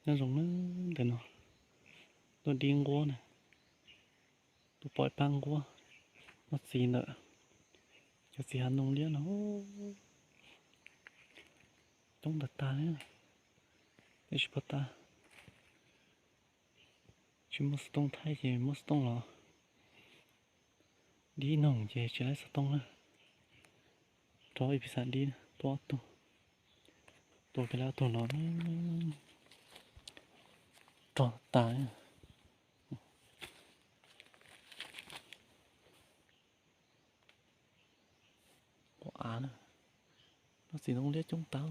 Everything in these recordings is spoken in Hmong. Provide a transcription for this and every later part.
Nyob zoo na, ntawm no tuaj dib nquab na, tuaj pom ib pab nquab noj txiv ntawm cov txiv hav ntoo liab no. Coob tag tag li, tsis pom tas. Tsis muaj xov tooj thaij ces muab xov tooj los dib noog ces tsis laib xov tooj na. Rov ib pis xav dib tuaj ob tug, tua kiag li ob tug no, rog tas. Pom av na, noj txiv ntoo liab coob tag.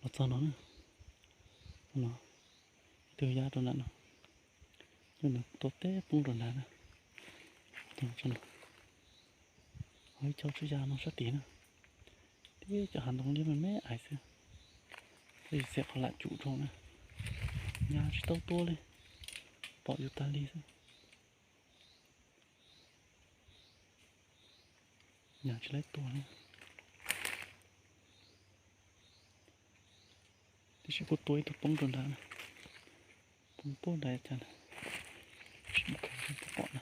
Los txog no, no, ib tug yaj rau nram no, tua teb poob rau nrad na. Ho ib co tsuas ya no sab tid na, tib cov hav ntoo liab me me ais xwb. Tab sis txiav qhov lam cum rau na, nyas tsis tau tua li, pom yus tag li xwb. Nyas tsis laib tua li. Tiam sis kuj tua ib tug poob rau nrad, poob poob nrad cas, pom na.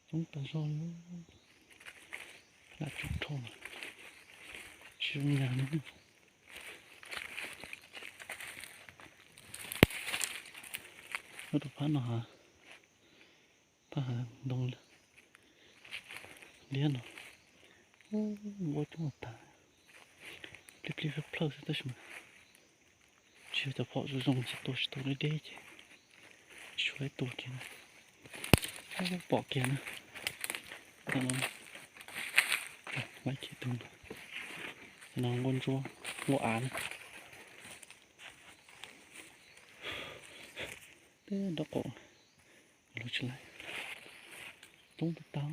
Coob tas zog li, lam cum rau, tsis zoo nyas li. Nyob rau phab no, phab hav ntoo liab no, nquab coob tag, plig plig plawg plawg xwb tab sis mas tsis yog cov phom zoo zoo, tsis tua tsis tau deb deb ces tsis tshua laib tua kiag na. Pom kiag na, no, laib kiag tus, no nquab ntsuab, nquab av na. Tej nraub qaum los tsis laib, coob tag tag,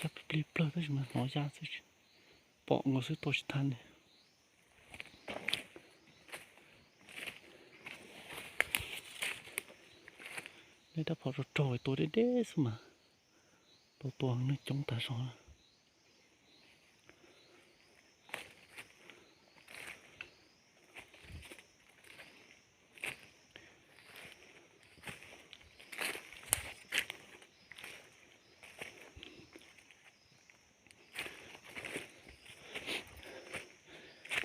plig plig plawg tab sis mas hnov ya xwb, pom nkaus xwb tua tsis tau li. Nej rab phom raug raug tua deb deb xwb mas tau tua neeg coob tag zog.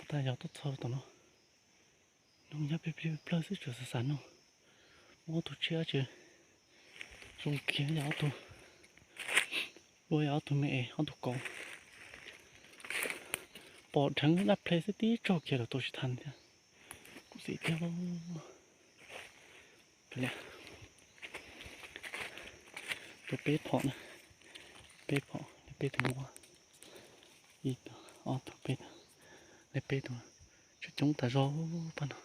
Tag yog tuaj txog tom no, noog nyab plig plig plawg xwb, tsuas xav xav noog, muaj ob tug tshiab tsis zoo kiag, yog ob tug, ua yog ob tug me es ob tug kauv. Pom dheev dab plhe xwb tib tsaug kiag los tua tsis tau thiab. Kuv xav tias tua peb phom na, peb phom, peb tug nquab, ib tug, ob tug, peb tug, peb tug, tseem coob tas zog pab no.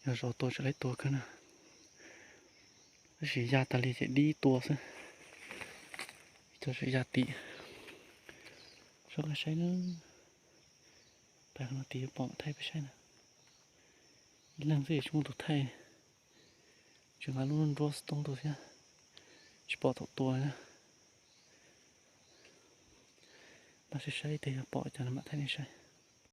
Yog zov tua tsis laib tua kawg na, tab sis ya tas li ces dib tua xwb. Ib co tseem ya tim, tso peb saib na, pab no tim pom thaij peb saib na. Ib leeg xwb tsis muaj tus thaij, tseem nqa lub nruab xov tooj tuaj thiab, tsis pom thaum tua na. Pab saib saib tes yog pom cas mam thaij nej saib.